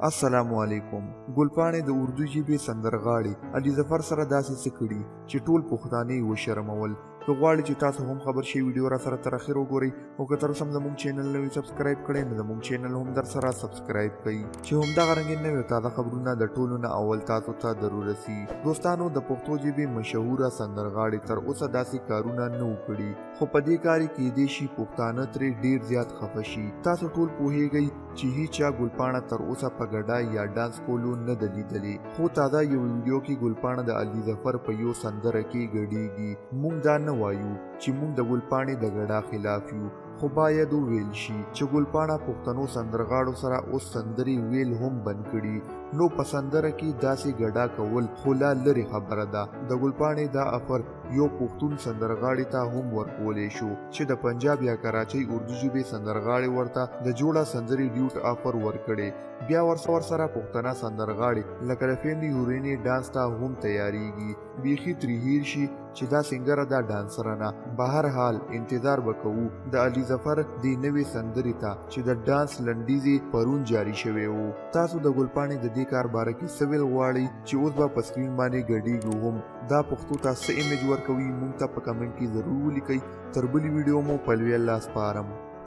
السلام علیکم. ګلپاڼې د اردو ژبې سندرغاړي علي ظفر سره داسې څه کړي چې ټول پښتانه یې وشرمول. که غواړئ چې تاسو هم خبر شئ، ویډیو را سره تر اخر وګورئ، او که تر اوسه هم زموږ چینل نه وي سبسکرایب کړی، نو زموږ چینل هم در سره سبسکرایب کړئ چې همدغه رنګې نوې تازه خبرونه د ټولو نه اول تاسو ته درورسي. دوستانو، د پښتو ژبې مشهوره سندرغاړي تر اوسه داسې کارونه نه وو کړي، خو په دې کار یې کیدای شي پښتانه ترې ډیر زیات خفه شي. تاسو ټول پوهیږئ چې هیچا ګلپاڼه تر اوسه په ګډا یا ډانس کولو نه ده لیدلې، خو تازه یوه ویډیو کې ګلپاڼه د علي ظفر په یو سندره کې ګډیږي. مونږ دا نه وایو چې مونږ د ګلپاڼې د ګډا خلاف یو، خو باید وویل شي چې ګلپاڼه پښتنو سندرغاړو سره اوس سندرې ویل هم بند کړي، نو په سندره کې داسې ګډا کول خو لا لرې خبره ده. د ګلپاڼې دا افر یو پښتون سندرغاړي ته هم ورکولی شو چې د پنجاب یا کراچۍ اردو ژبې سندرغاړي ورته د جوړه سندرې ډیوټ افر ورکړي، بیا ورسره پښتنه سندرغاړي لکه د فیملی هورینې ډانس ته هم تیاریږي، بیخي ترې هیر شي چې دا سنګره دا ډانسره نه. بهر حال انتظار به کوو د علي ظفر دې نوې سندرې ته چې د ډانس لنډیز یې پرون جاري شوی و. تاسو د ګلپاڼې د دې کار باره کې څه ویل غواړئ چې اوس به په سکرین باندې ګډیږو هم، دا پښتو ته څه ایمیج ورکوي؟ مونږ ته په کمنټ کې ضرور ولیکئ. تر بلې ویډیو مو په لوی الله سپارم.